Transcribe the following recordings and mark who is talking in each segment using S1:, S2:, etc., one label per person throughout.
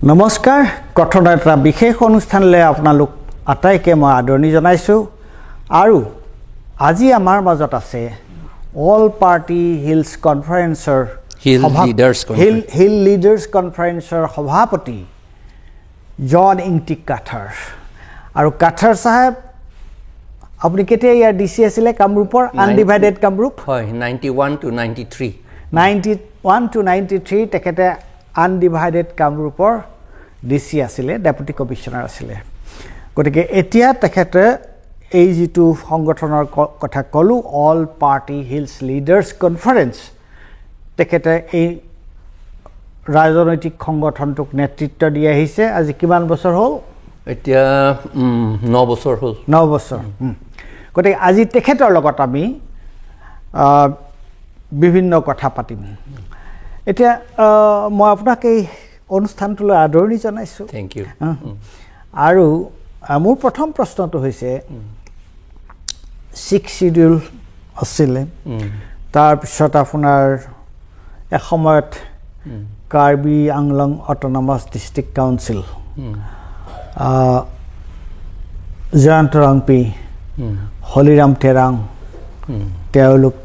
S1: নমস্কাৰ, কথনৰ এটা বিশেষ অনুষ্ঠানলৈ আপোনালোক আটাইকে মই আদৰণি জনাইছোঁ। আৰু আজি আমাৰ মাজত আছে অল পাৰ্টি হিলছ কনফাৰেন্সৰ হিল লিডাৰ্ছ কনফাৰেন্সৰ সভাপতি জন ইংটি কাথাৰ। আৰু কাথাৰ চাহেব, আপুনি কেতিয়া ইয়াৰ ডি চি আছিলে কামৰূপৰ? আনডিভাইডেড কামৰূপ,
S2: হয়, 91 টু 93।
S1: 91 টু 93 তেখেতে আনডিভাইডেড কামৰূপৰ ডি চি আছিলে, ডেপুটি কমিশ্যনাৰ আছিলে। গতিকে এতিয়া তেখেতে এই যিটো সংগঠনৰ কথা ক'লোঁ, all party hills leaders conference, তেখেতে এই ৰাজনৈতিক সংগঠনটোক নেতৃত্ব দি আহিছে। আজি কিমান বছৰ হ'ল?
S2: এতিয়া 9 বছৰ হ'ল।
S1: 9 বছৰ। গতিকে আজি তেখেতৰ লগত আমি বিভিন্ন কথা পাতিম। এতিয়া মই আপোনাক এই অনুষ্ঠানটোলৈ আদৰণি জনাইছোঁ।
S2: Thank you.
S1: আৰু মোৰ প্ৰথম প্ৰশ্নটো হৈছে, ছিক্স চিডিউল আছিলে, তাৰপিছত আপোনাৰ এসময়ত Karbi Anglong autonomous district council, Jayanta Rongpi, Holiram Terang, তেওঁলোক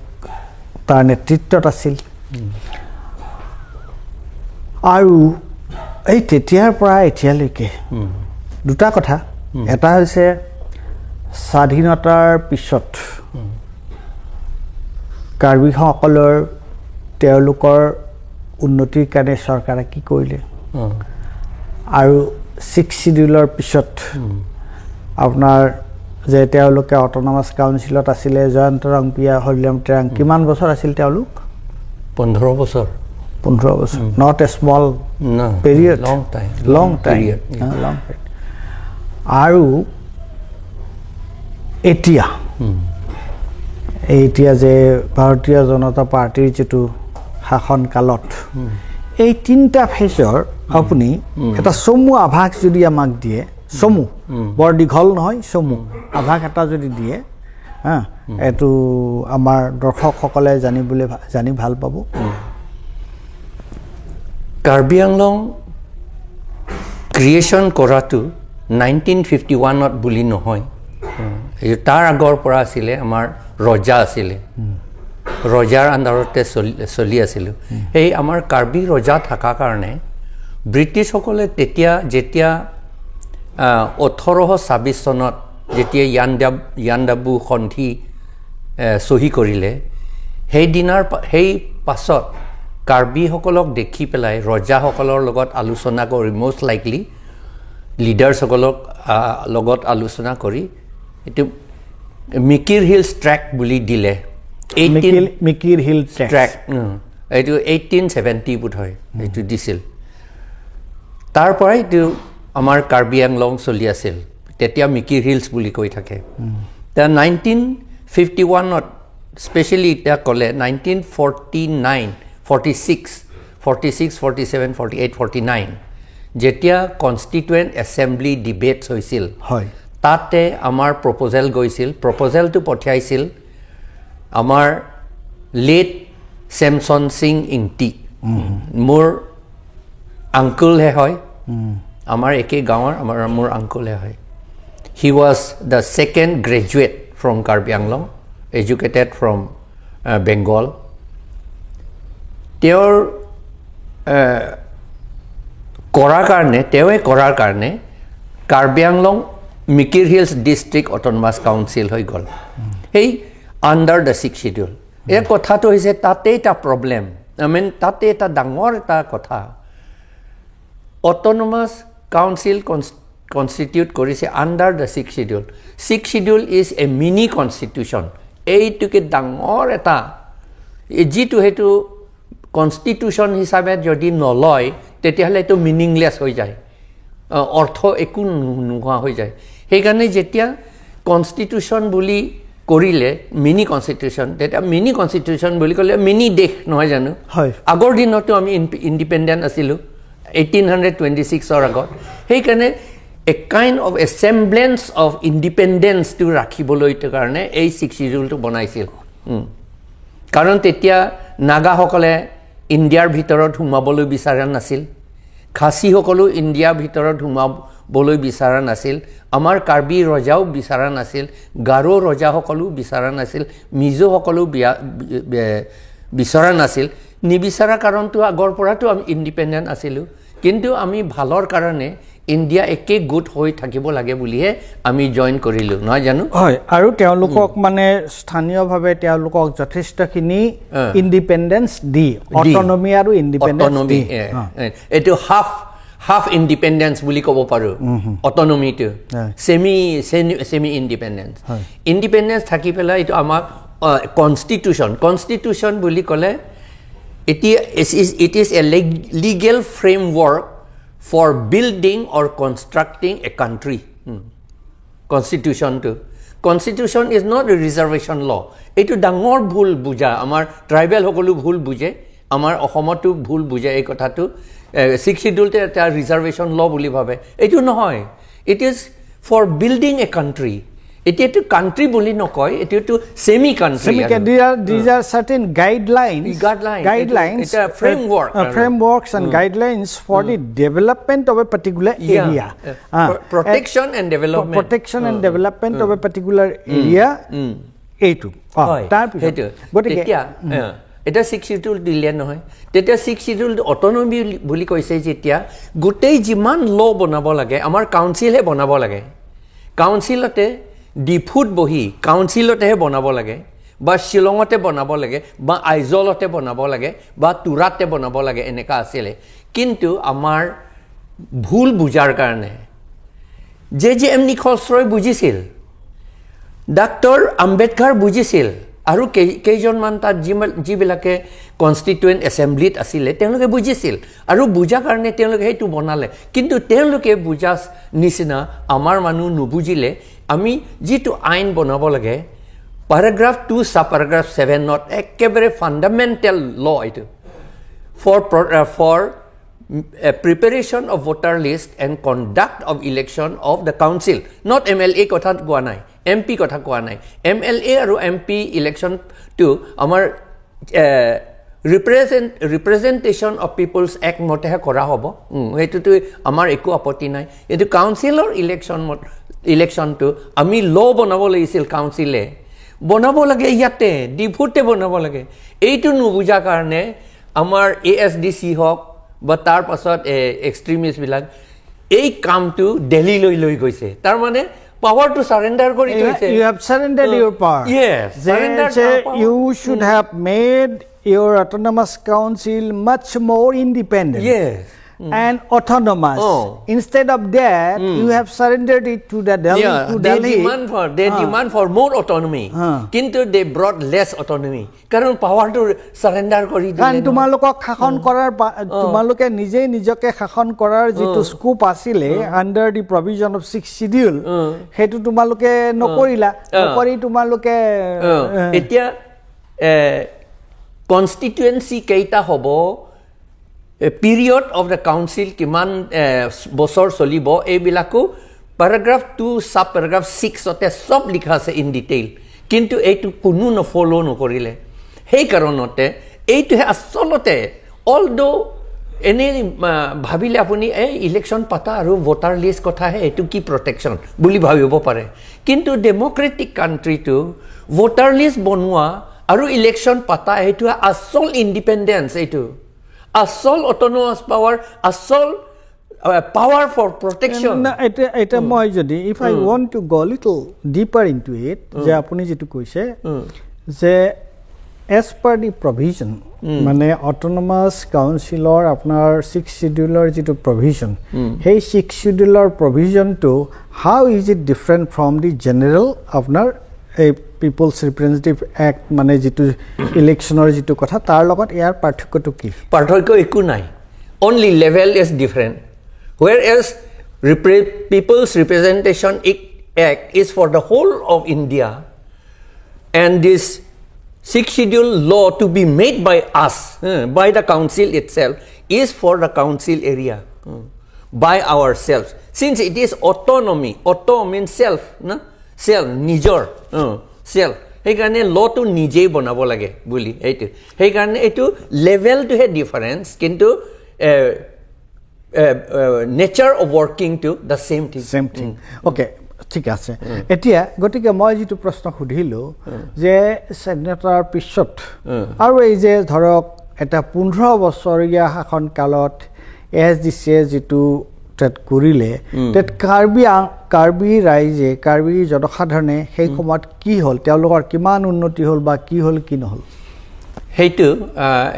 S1: তাৰ নেতৃত্বত আছিল। আৰু এই তেতিয়াৰ পৰা এতিয়ালৈকে দুটা কথা, এটা হৈছে স্বাধীনতাৰ পিছত কাৰ্বিসকলৰ তেওঁলোকৰ উন্নতিৰ কাৰণে চৰকাৰে কি কৰিলে, আৰু ছিক্স চিডিউলৰ পিছত আপোনাৰ যে তেওঁলোকে অট'নমাছ কাউন্সিলত আছিলে, জয়ন্ত ৰংপিয়া, হলিৰাম তেৰাং, কিমান বছৰ আছিল তেওঁলোক?
S2: 15 বছৰ।
S1: 15 বছৰ, not a small period,
S2: long time,
S1: long time, long period. আৰু এতিয়া এতিয়া যে ভাৰতীয় জনতা পাৰ্টীৰ যিটো শাসনকালত এই তিনিটা ফেজৰ আপুনি এটা চমু আভাস যদি আমাক দিয়ে, চমু, বৰ দীঘল নহয়, চমু আভাস এটা যদি দিয়ে, হা, এইটো আমাৰ দৰ্শকসকলে জানিবলৈ জানি ভাল পাব।
S2: কাৰ্বি আংলং ক্ৰিয়েশ্যন কৰাটো 1951ত বুলি নহয়, তাৰ আগৰ পৰা আছিলে। আমাৰ ৰজা আছিলে, ৰজাৰ আণ্ডাৰতে চলি আছিলোঁ। সেই আমাৰ কাৰ্বি ৰজা থকাৰ কাৰণে ব্ৰিটিছসকলে তেতিয়া, যেতিয়া 1826 চনত যেতিয়া ইয়াণ্ডাবু সন্ধি চহী কৰিলে, সেইদিনাৰ সেই পাছত কাৰ্বিসকলক দেখি পেলাই ৰজাসকলৰ লগত আলোচনা কৰি, মষ্ট লাইকলি লিডাৰ্ছসকলক লগত আলোচনা কৰি এইটো মিকিৰ হিলছ ট্ৰেক বুলি দিলে।
S1: মিকিৰ হিল
S2: ট্ৰেক, এইটো 1870 বোধ হয় এইটো দিছিল। তাৰ পৰাই এইটো আমাৰ কাৰ্বি আংলং চলি আছিল, তেতিয়া মিকিৰ হিলছ বুলি কৈ থাকে। এতিয়া 1951ত স্পেচিয়েলি এতিয়া ক'লে 1949, 46, 46, 47, 48, 49 যেতিয়া কনষ্টিটুৱেণ্ট এছেম্বলি ডিবেটছ হৈছিল,
S1: হয়,
S2: তাতে আমাৰ প্ৰপ'জেল গৈছিল। প্ৰপ'জেলটো পঠিয়াইছিল আমাৰ লেট চেমচন সিং ইংটি, মোৰ আংকুলহে হয়, আমাৰ একে গাঁৱৰ, আমাৰ মোৰ আংকুলহে হয়। He was the second graduate from Karbi Anglong, educated from Bengal. তেওঁৰ কৰাৰ কাৰণে, তেওঁৱে কৰাৰ কাৰণে Karbi Anglong Mikir hills district autonomous council হৈ গ'ল, সেই আণ্ডাৰ the six schedule. এই কথাটো হৈছে তাতেই এটা প্ৰব্লেম, I mean তাতে এটা ডাঙৰ এটা কথা, অট'নমাছ কাউন্সিল কনষ্টিটিউট কৰিছে under the six schedule. Six schedule is a mini constitution. এইটোকে ডাঙৰ এটা যিটো সেইটো কনষ্টিটিউশ্যন হিচাপে যদি নলয় তেতিয়াহ'লে এইটো মিনিংলেছ হৈ যায়, অৰ্থ একো নোহোৱা হৈ যায়। সেইকাৰণে যেতিয়া কনষ্টিটিউশ্যন বুলি কৰিলে মিনি কনষ্টিটিউশ্যন, তেতিয়া মিনি কনষ্টিটিউশ্যন বুলি ক'লে মিনি দেশ নহয় জানো?
S1: হয়।
S2: আগৰ দিনতো আমি ইণ্ডিপেণ্ডেণ্ট আছিলোঁ 1826ৰ আগত। সেইকাৰণে a kind of a semblance of ইণ্ডিপেণ্ডেঞ্চটো ৰাখিবলৈ কাৰণে এই ছিক্স চিডিউলটো বনাইছিল। কাৰণ তেতিয়া নাগাসকলে ইণ্ডিয়াৰ ভিতৰত সোমাবলৈ বিচৰা নাছিল, খাচীসকলো ইণ্ডিয়াৰ ভিতৰত সোমাবলৈ বিচৰা নাছিল, আমাৰ কাৰ্বি ৰজাও বিচৰা নাছিল, গাৰো ৰজাসকলো বিচৰা নাছিল, মিজোসকলো বিচৰা নাছিল। নিবিচৰা কাৰণটো আগৰ পৰাতো আমি ইণ্ডিপেণ্ডেণ্ট আছিলোঁ, কিন্তু আমি ভালৰ কাৰণে ইণ্ডিয়া একে গোট হৈ থাকিব লাগে বুলিহে আমি জইন কৰিলোঁ, নহয় জানো?
S1: হয়, আৰু তেওঁলোকক মানে স্থানীয়ভাৱে তেওঁলোকক যথেষ্টখিনি ইণ্ডিপেণ্ডেঞ্চ দি, অট'নমি আৰু ইণ্ডিপেণ্ডেঞ্চ দি,
S2: এইটো হাফ ইণ্ডিপেণ্ডেঞ্চ বুলি ক'ব পাৰোঁ। অট'নমিটো ছেমি ইণ্ডিপেণ্ডেঞ্চ, ইণ্ডিপেণ্ডেঞ্চ থাকি পেলাই এইটো আমাক কনষ্টিটিউশ্যন বুলি ক'লে এতিয়া it is a legal framework for building or constructing a country. কনষ্টিটিউশ্যনটো, constitution is not a reservation law. এইটো ডাঙৰ ভুল বুজা, আমাৰ ট্ৰাইবেলসকলো ভুল বুজে, আমাৰ অসমতো ভুল বুজে এই কথাটো। ছিক্স চিডিউলতে এটা ৰিজাৰ্ভেশ্যন ল' বুলি ভাবে, এইটো নহয়। It is for building a country. এতিয়াতো কাণ্ট্ৰি বুলি নকয়, এতিয়াতো semi country.
S1: These are certain guidelines, frameworks and guidelines for the development of a particular area,
S2: protection and development,
S1: protection and development of a particular area. এইটো
S2: তাৰপিছত গতিকে এতিয়া six schedule দিলে নহয়, তেতিয়া ছিক্স চিডিউল অট'নমি বুলি কৈছে। যেতিয়া গোটেই যিমান ল' বনাব লাগে আমাৰ কাউন্সিলহে বনাব লাগে, কাউন্সিলতে ডিফুত বহি কাউন্সিলতেহে বনাব লাগে, বা শ্বিলঙতে বনাব লাগে, বা আইজলতে বনাব লাগে, বা তুৰাতে বনাব লাগে, এনেকুৱা আছিলে। কিন্তু আমাৰ ভুল বুজাৰ কাৰণে জে জে এম নিখলছৰয় বুজিছিল, ডাক্তৰ আম্বেদকাৰ বুজিছিল, আৰু কেইজনমান তাত যিবিলাকে কনষ্টিটুৱেণ্ট এছেম্বলিত আছিলে তেওঁলোকে বুজিছিল, আৰু বুজাৰ কাৰণে তেওঁলোকে সেইটো বনালে। কিন্তু তেওঁলোকে বুজা নিচিনা আমাৰ মানুহ নুবুজিলে। আমি যিটো আইন বনাব লাগে পেৰাগ্ৰাফ 2 ছাব পেৰাগ্ৰাফ 7 একেবাৰে ফাণ্ডামেণ্টেল ল' এইটো, for preparation of voter list and conduct of election of the council. Not M L A কথা কোৱা নাই, এম পি কথা কোৱা নাই। এম এল এ আৰু এম পি ইলেকশ্যনটো আমাৰ ৰিপ্ৰেজেণ্টেশ্যন অফ পিপুলছ এক্ট মতেহে কৰা হ'ব, সেইটোতো আমাৰ একো আপত্তি নাই। এইটো কাউন্সিলৰ ইলেকশ্যনটো আমি ল' বনাব লাগিছিল, কাউন্সিলে বনাব লাগে, ইয়াতে ডিফুতে বনাব লাগে। এইটো নুবুজাৰ কাৰণে আমাৰ এ এছ ডি চি হওক বা তাৰ পাছত এক্সট্ৰিমিষ্টবিলাক এই কামটো দেলহিলৈ লৈ গৈছে। তাৰমানে পাৱাৰটো সাৰেণ্ডাৰ কৰি থৈছে।
S1: You have surrendered your power.
S2: Yes, surrendered our power.
S1: You should have made your autonomous council much more independent.
S2: Yes.
S1: And autonomous. Instead of that, you have surrendered it to the Delhi.
S2: Yeah,
S1: to
S2: they
S1: Delhi.
S2: They demand for more autonomy. Kintu they brought less autonomy. Karon power to surrender kori dile.
S1: কাৰণ তোমালোকক শাসন কৰাৰ, তোমালোকে নিজে নিজকে শাসন কৰাৰ যিটো স্কোপ আছিলে under the provision of 6 schedule, সেইটো তোমালোকে নকৰিলা। নকৰি তোমালোকে
S2: এতিয়া কনষ্টিটুৱেঞ্চি কেইটা হ'ব, পিৰিয়ড অফ the council কিমান বছৰ চলিব, এইবিলাকো পেৰাগ্ৰাফ 2 ছাব পেৰাগ্ৰাফ 6 চব লিখা আছে ইন ডিটেইল। কিন্তু এইটো কোনো ফ'ল' নকৰিলে। সেই কাৰণতে এইটোহে আচলতে, অলদ' এনেই ভাবিলে আপুনি এই ইলেকশ্যন পাতা আৰু ভোটাৰ লিষ্ট কথাহে, এইটো কি প্ৰটেকশ্যন বুলি ভাবিব পাৰে। কিন্তু ডেম'ক্ৰেটিক কাণ্ট্ৰিটো ভোটাৰ লিষ্ট বনোৱা আৰু ইলেকশ্যন পাতা এইটো আচল ইণ্ডিপেণ্ডেঞ্চ, এইটো আচল অট'নমাছ পাৱাৰ, আচল পাৱাৰ ফৰ প্ৰটেকশ্যন।
S1: এতিয়া মই যদি if I want to go little deeper into it, যে আপুনি যিটো কৈছে যে এজ পাৰ দি প্ৰভিজন, মানে অট'নমাছ কাউন্সিলৰ আপোনাৰ 6 চিডিউলৰ যিটো প্ৰভিজন, সেই 6 চিডিউলৰ প্ৰভিজনটো how is it different from the general আপোনাৰ এই পিপলছ ৰিপ্ৰেজেণ্টেটিভ এক্ট, মানে যিটো ইলেকশ্যনৰ যিটো কথা, তাৰ লগত ইয়াৰ পাৰ্থক্যটো কি?
S2: পাৰ্থক্য একো নাই, only level is different. Whereas People's Representation Act is for the whole of India, and this 6th schedule law to be made by us, by the council itself, is for the council area, by ourselves. Since it is autonomy, auto means self, na? Self, nijor, self. সেইকাৰণে লটো নিজেই বনাব লাগে বুলি এইটো, সেইকাৰণে এইটো লেভেলটোহে difference, কিন্তু নেচাৰ অফ ৱৰ্কিংটো the same thing.
S1: Same thing, okay, ঠিক আছে। এতিয়া গতিকে মই যিটো প্ৰশ্ন সুধিলোঁ যে স্বাধীনতাৰ পিছত আৰু এই যে ধৰক এটা 15 বছৰীয়া শাসনকালত এছ ডি চিয়ে যিটো তাত কৰিলে, তাত কাৰ্বি ৰাইজে, কাৰ্বি জনসাধাৰণে সেই সময়ত কি হ'ল, তেওঁলোকৰ কিমান উন্নতি হ'ল বা কি হ'ল কি নহ'ল?
S2: সেইটো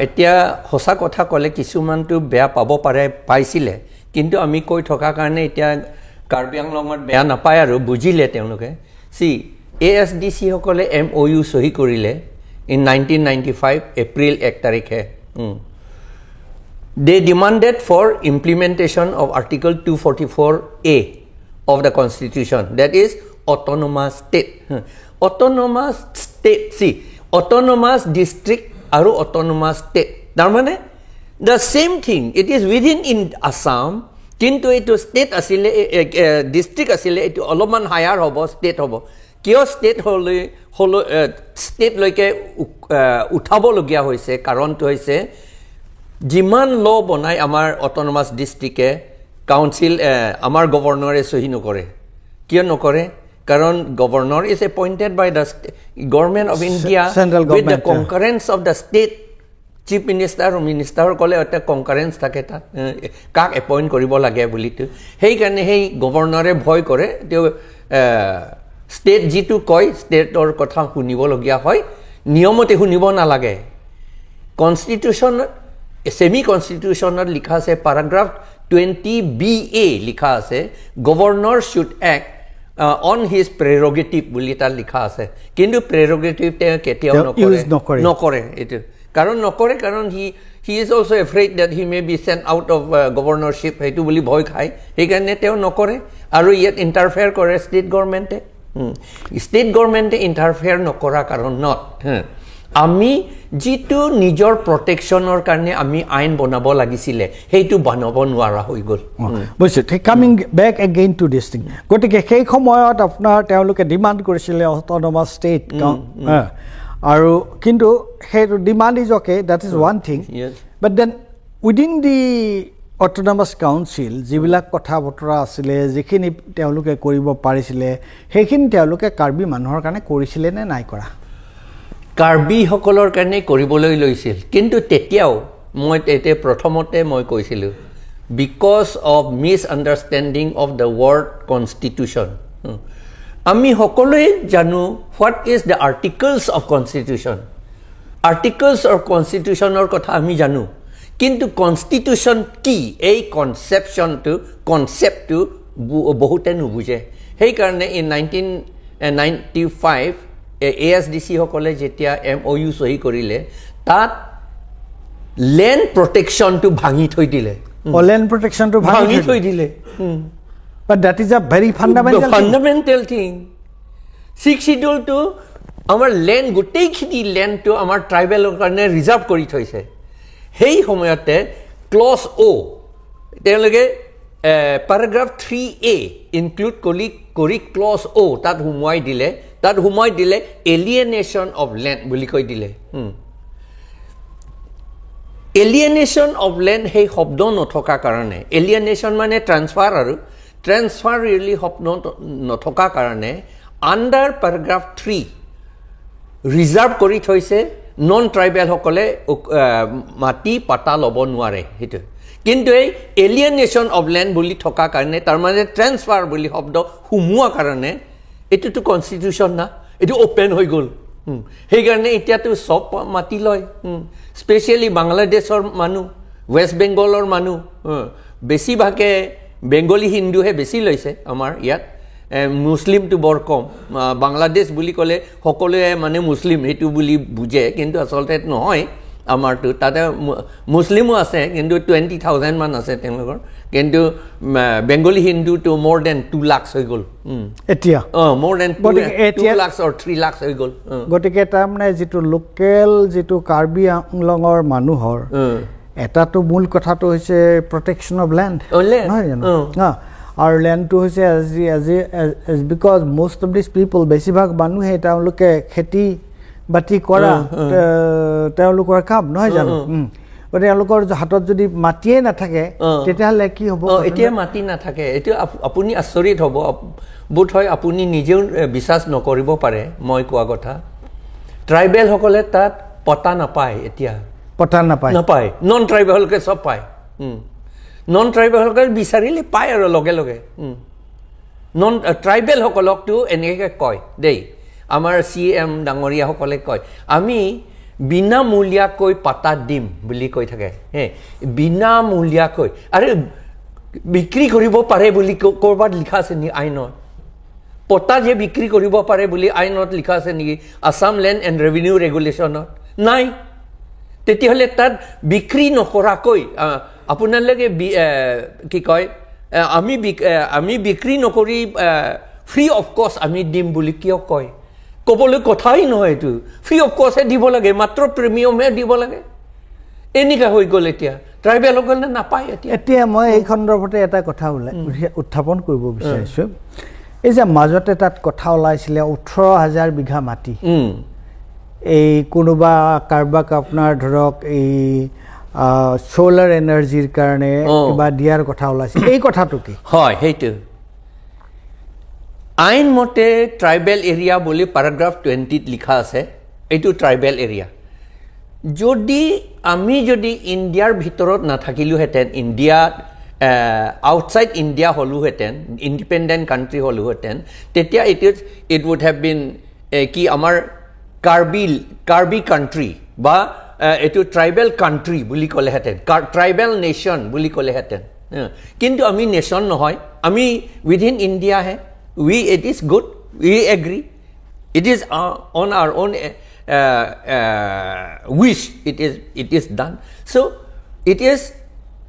S2: এতিয়া সঁচা কথা ক'লে কিছুমানটো বেয়া পাব পাৰে, পাইছিলে, কিন্তু আমি কৈ থকাৰ কাৰণে এতিয়া কাৰ্বি আংলঙত বেয়া নাপায় আৰু বুজিলে তেওঁলোকে। চি, এ এছ ডি চিসকলে এম অ' ইউ চহী কৰিলে ইন 1995 এপ্ৰিল 1 তাৰিখে। They demanded for implementation of Article 244A of the Constitution, that is autonomous state. Autonomous state, see, autonomous district আৰু autonomous state, তাৰমানে the same thing, it is within in Assam, কিন্তু এইটো state আছিলে, district আছিলে, এইটো অলপমান higher হ'ব, state হ'ব। কিয় ষ্টেট হ'লৈ ষ্টেটলৈকে উঠাবলগীয়া হৈছে? কাৰণটো হৈছে যিমান ল' বনাই আমাৰ অট'নমাছ ডিষ্ট্ৰিক্টে, কাউন্সিল, আমাৰ গভৰ্ণৰে চহী নকৰে। কিয় নকৰে? কাৰণ governor is appointed by the government of India with the concurrence of the state chief minister আৰু মিনিষ্টাৰসকলে এটা কনকাৰেঞ্চ থাকে তাত, কাক এপইণ্ট কৰিব লাগে বুলিতো। সেইকাৰণে সেই গভৰ্ণৰে ভয় কৰে, তেওঁ ষ্টেট যিটো কয় ষ্টেটৰ কথা শুনিবলগীয়া হয়, নিয়মতে শুনিব নালাগে। কনষ্টিটিউশ্যনত, ছেমি কনষ্টিটিউশ্যনত লিখা আছে, পেৰাগ্ৰাফ 20BA লিখা আছে, governor should act on his prerogative বুলি তাত লিখা আছে। কিন্তু প্ৰেৰগেটিভ তেওঁ কেতিয়াও নকৰে। এইটো কাৰণ নকৰে, কাৰণ he is also afraid that he may be sent out of governorship, সেইটো বুলি ভয় খায়, সেইকাৰণে তেওঁ নকৰে। আৰু ইয়াত ইণ্টাৰফেয়াৰ কৰে ষ্টেট গভৰ্ণমেণ্টে। ষ্টেট গভৰ্ণমেণ্টে ইণ্টাৰফেয়াৰ নকৰা কাৰণত আমি যিটো নিজৰ প্ৰটেকশ্যনৰ কাৰণে আমি আইন বনাব লাগিছিলে, সেইটো বনাব নোৱাৰা হৈ গ'ল।
S1: বুজিছোঁ। ঠিক, coming back again to this thing, গতিকে সেই সময়ত আপোনাৰ তেওঁলোকে ডিমাণ্ড কৰিছিলে অট'নমাছ ষ্টেট, আৰু কিন্তু সেইটো demand is okay, that is one thing, but then within the autonomous council যিবিলাক কথা বতৰা আছিলে, যিখিনি তেওঁলোকে কৰিব পাৰিছিলে, সেইখিনি তেওঁলোকে কাৰ্বি মানুহৰ কাৰণে কৰিছিলে নে নাই কৰা?
S2: কাৰ্বিসকলৰ কাৰণে কৰিবলৈ লৈছিল, কিন্তু তেতিয়াও মই তেতিয়া প্ৰথমতে মই কৈছিলোঁ, because of misunderstanding of the word constitution. আমি সকলোৱে জানো what is the articles of constitution, articles of কনষ্টিটিউশ্যনৰ কথা আমি জানো, কিন্তু কনষ্টিটিউশ্যন কি এই কনচেপশ্যনটো, কনচেপ্টটো বহুতে নুবুজে। সেইকাৰণে ইন 1995 এ এছ ডি চিসকলে যেতিয়া এম অ' ইউ চহী কৰিলে, তাত লেণ্ড প্ৰটেকশ্যনটো ভাঙি থৈ দিলে।
S1: লেণ্ড প্ৰটেকশ্যনটো
S2: ভাঙি থৈ দিলে।
S1: But that is a very
S2: fundamental thing. Six চিডিউলটো আমাৰ লেণ্ড, গোটেইখিনি লেণ্ডটো আমাৰ ট্ৰাইবেলৰ কাৰণে ৰিজাৰ্ভ কৰি থৈছে। সেই সময়তে ক্লজ অ' তেওঁলোকে পেৰাগ্ৰাফ 3A include কৰি ক্লজ অ' তাত সোমোৱাই দিলে। তাত সোমোৱাই দিলে এলিয়েনেশ্যন অফ লেণ্ড বুলি কৈ দিলে। এলিয়েনেশ্যন অফ লেণ্ড সেই শব্দ নথকা কাৰণে, এলিয়েনেশ্যন মানে ট্ৰান্সফাৰ, আৰু ট্ৰেন্সফাৰ ৰিয়েলি শব্দ নথকা কাৰণে আণ্ডাৰ পেৰাগ্ৰাফ 3 ৰিজাৰ্ভ কৰি থৈছে, নন ট্ৰাইবেলসকলে মাটি পাতা ল'ব নোৱাৰে সেইটো। কিন্তু এই এলিয়েনেশ্যন অফ লেণ্ড বুলি থকা কাৰণে, তাৰমানে ট্ৰেন্সফাৰ বুলি শব্দ সোমোৱা কাৰণে, এইটোতো কনষ্টিটিউশ্যন না, এইটো অ'পেন হৈ গ'ল। সেইকাৰণে এতিয়াতো চব মাটি লয়, স্পেচিয়েলি বাংলাদেশৰ মানুহ, ৱেষ্ট বেংগলৰ মানুহ, বেছিভাগে বেংগলী হিন্দুহে বেছি লৈছে আমাৰ ইয়াত, মুছলিমটো বৰ কম। বাংলাদেশ বুলি ক'লে সকলোৱে মানে মুছলিম সেইটো বুলি বুজে, কিন্তু আচলতে নহয়। আমাৰতো তাতে মুছলিমো আছে, কিন্তু 20,000 মান আছে তেওঁলোকৰ, কিন্তু বেংগলী হিন্দুটো মোৰ then 2 lakhs হৈ গ'ল
S1: এতিয়া।
S2: অঁ, মোৰ then 2 lakhs or 3 lakhs হৈ গ'ল।
S1: গতিকে তাৰমানে যিটো লোকেল, যিটো কাৰ্বি আংলঙৰ মানুহৰ এটাটো মূল কথাটো হৈছে প্ৰটেকশ্যন অফ লেণ্ড, নহয় জানো? আৰু লেণ্ডটো হৈছে আজি আজি because most of this people, বেছিভাগ মানুহে তেওঁলোকে খেতি বাতি কৰা তেওঁলোকৰ কাম, নহয় জানো? গতিকে তেওঁলোকৰ হাতত যদি মাটিয়ে নাথাকে তেতিয়াহ'লে কি হ'ব?
S2: এতিয়া মাটি নাথাকে। এইটো আপুনি আচৰিত হ'ব, বোধ হয় আপুনি নিজেও বিশ্বাস নকৰিব পাৰে মই কোৱা কথা। ট্ৰাইবেলসকলে তাত পতা নাপায় এতিয়া।
S1: পতা নাপায়?
S2: নাপায়। নন ট্ৰাইবেলসকলে চব পায়। নন ট্ৰাইবেলসকলে বিচাৰিলে পায় আৰু লগে লগে। নন ট্ৰাইবেলসকলকতো এনেকৈ কয় দেই, আমাৰ চি এম ডাঙৰীয়াসকলে কয় আমি বিনামূলীয়াকৈ পাতা দিম বুলি কৈ থাকে। হে, বিনামূলীয়াকৈ আৰু বিক্ৰী কৰিব পাৰে বুলি ক'ৰবাত লিখা আছে নেকি আইনত? পতা যে বিক্ৰী কৰিব পাৰে বুলি আইনত লিখা আছে নেকি? আছাম লেণ্ড এণ্ড ৰেভিনিউ ৰেগুলেশ্যনত নাই। তেতিয়াহ'লে তাত বিক্ৰী নকৰাকৈ আপোনালোকে কি কয়, আমি বিক্ৰী নকৰি ফ্ৰী অফ কষ্ট আমি দিম বুলি কিয় কয়? ক'বলৈ কথাই নহয়। এইটো ফ্ৰী অফ কষ্টহে দিব লাগে, মাত্ৰ প্ৰিমিয়ামহে দিব লাগে। এনেকুৱা হৈ গ'ল এতিয়া ট্ৰাইবেলসকলে নাপায় এতিয়া।
S1: এতিয়া মই এই সন্দৰ্ভতে এটা কথা ওলাই উত্থাপন কৰিব বিচাৰিছোঁ। এই যে মাজতে তাত কথা ওলাইছিলে 18,000 বিঘা মাটি এই কোনোবা কাৰোবাক আপোনাৰ ধৰক এই চ'লাৰ এনাৰ্জিৰ কাৰণে কিবা দিয়াৰ কথা ওলাইছে, এই কথাটো কি
S2: হয়? সেইটো আইনমতে ট্ৰাইবেল এৰিয়া বুলি পেৰাগ্ৰাফ 20ত লিখা আছে, এইটো ট্ৰাইবেল এৰিয়া। যদি আমি যদি ইণ্ডিয়াৰ ভিতৰত নাথাকিলোহেঁতেন, ইণ্ডিয়াত আউটছাইড ইণ্ডিয়া হ'লোহেঁতেন, ইণ্ডিপেণ্ডেণ্ট কাণ্ট্ৰি হ'লোহেঁতেন, তেতিয়া it would have been কি আমাৰ কাৰ্বি কাণ্ট্ৰি বা এইটো ট্ৰাইবেল কাণ্ট্ৰি বুলি ক'লেহেঁতেন, ট্ৰাইবেল নেশ্যন বুলি ক'লেহেঁতেন। কিন্তু আমি নেশ্যন নহয়, আমি within ইণ্ডিয়াহে। It is good, we agree, it is on our own wish it is done. So it is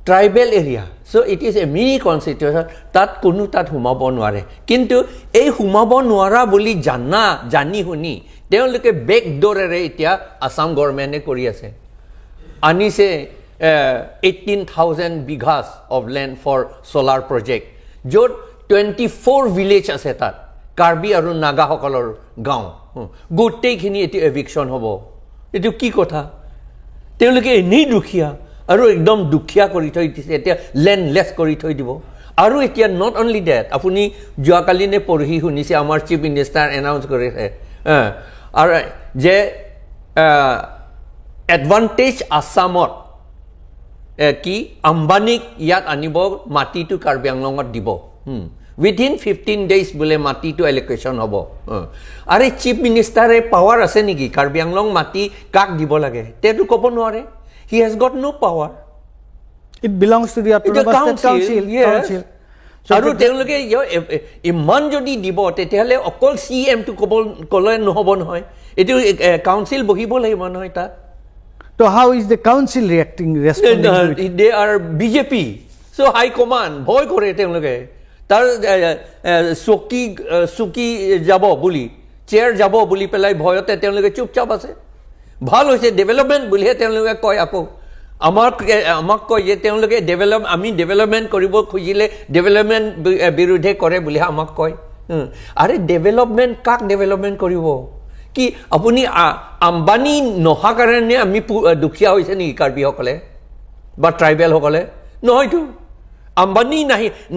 S2: tribal area, so it is a mini constitution. তাত কোনো তাত সোমাব নোৱাৰে। কিন্তু এই সোমাব নোৱাৰা বুলি জানি শুনি তেওঁলোকে বেক ডোৰেৰে এতিয়া আছাম গভৰ্ণমেণ্টে কৰি আছে। আনিছে 18,000 bighas of land for solar project, য'ত 24 ভিলেজ আছে তাত কাৰ্বি আৰু নাগাসকলৰ গাঁও গোটেইখিনি এতিয়া এভিকশ্যন হ'ব। এইটো কি কথা? তেওঁলোকে এনেই দুখীয়া আৰু একদম দুখীয়া কৰি থৈ দিছে, এতিয়া লেণ্ডলেছ কৰি থৈ দিব। আৰু এতিয়া not only date, আপুনি যোৱাকালি নে পৰহি শুনিছে আমাৰ চিফ মিনিষ্টাৰ এনাউন্স কৰিছে আৰু যে এডভান্টেজ আছামত কি আম্বানীক ইয়াত আনিব, মাটিটো কাৰ্বি আংলঙত দিব, উইদিন 15 ডেইজ বোলে মাটিটো এলোকেশ্যন হ'ব। আৰে চিফ মিনিষ্টাৰে পাৱাৰ আছে নেকি কাৰ্বি আংলং মাটি কাক দিব লাগে? তেওঁতো ক'ব নোৱাৰে। He has got no power.
S1: It belongs to the council.
S2: আৰু তেওঁলোকে ইমান যদি দিব তেতিয়াহ'লে অকল চি এমটো ক'ব ক'লে নহ'ব নহয়, এইটো কাউন্সিল বহিব লাগিব নহয় তাত।
S1: তো how is the council reacting?
S2: They are BJP, so high command ভয় কৰে তেওঁলোকে, তাৰ চকী চকী যাব বুলি, চেয়াৰ যাব বুলি পেলাই ভয়তে তেওঁলোকে চুপচাপ আছে। ভাল হৈছে ডেভেলপমেণ্ট বুলিহে তেওঁলোকে কয়। আকৌ আমাক কয় যে তেওঁলোকে ডেভেলপ, আমি ডেভেলপমেণ্ট কৰিব খুজিলে ডেভেলপমেণ্ট বিৰোধে কৰে বুলিহে আমাক কয়। আৰে ডেভেলপমেণ্ট কাক ডেভেলপমেণ্ট কৰিব? কি আপুনি আম্বানী নহা কাৰণে আমি দুখীয়া হৈছে নেকি কাৰ্বিসকলে বা ট্ৰাইবেলসকলে? নহয়তো। আম্বানী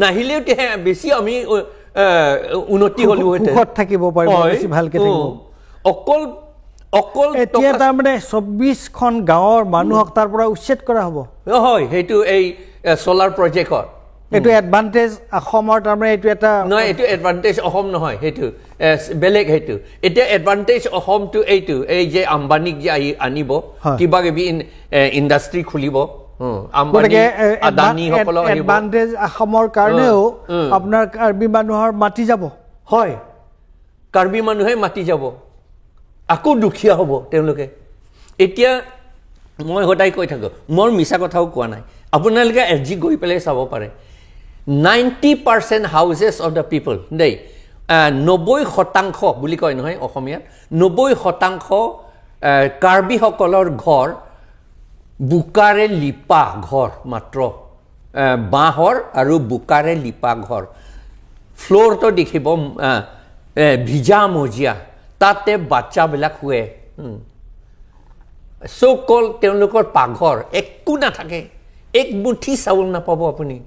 S2: নাহিলেও বেছি আমি উন্নতি হ'লোহেঁতেন,
S1: থাকিব পাৰিব, বেছি ভালকে থাকিব।
S2: অকল অকল
S1: এতিয়া তাৰমানে 24খন গাঁৱৰ মানুহক তাৰ পৰা উচ্ছেদ কৰা হ'ব।
S2: হয়, সেইটো এই চ'লাৰ প্ৰজেক্টত।
S1: এইটো এডভান্টেজ অসমৰ, তাৰমানে এইটো এটা
S2: নহয়, এইটো এডভান্টেজ অসম নহয়, সেইটো বেলেগ। সেইটো এতিয়া এডভান্টেজ অসমটো এইটো, এই যে আম্বানীক যে আহি আনিব, কিবা কিবি ইণ্ডাষ্ট্ৰি খুলিব,
S1: এডভান্টেজ অসমৰ কাৰণেও আপোনাৰ কাৰ্বি মানুহৰ মাটি যাব।
S2: হয়, কাৰ্বি মানুহে মাটি যাব, আকৌ দুখীয়া হ'ব তেওঁলোকে। এতিয়া মই সদায় কৈ থাকোঁ, মোৰ মিছা কথাও কোৱা নাই, আপোনালোকে এছ জি গৈ পেলাই চাব পাৰে। 90% houses of the people দেই, 90% বুলি কয় নহয় অসমীয়াত, 90% কাৰ্বিসকলৰ ঘৰ বোকাৰে লিপা ঘৰ, মাত্ৰ বাঁহৰ আৰু বোকাৰে লিপা ঘৰ। ফ্ল'ৰটো দেখিব ভিজা মজিয়া, তাতে বাচ্চাবিলাক শুৱে। চ' কল তেওঁলোকৰ পাকঘৰ একো নাথাকে, এক মুঠি চাউল নাপাব আপুনি,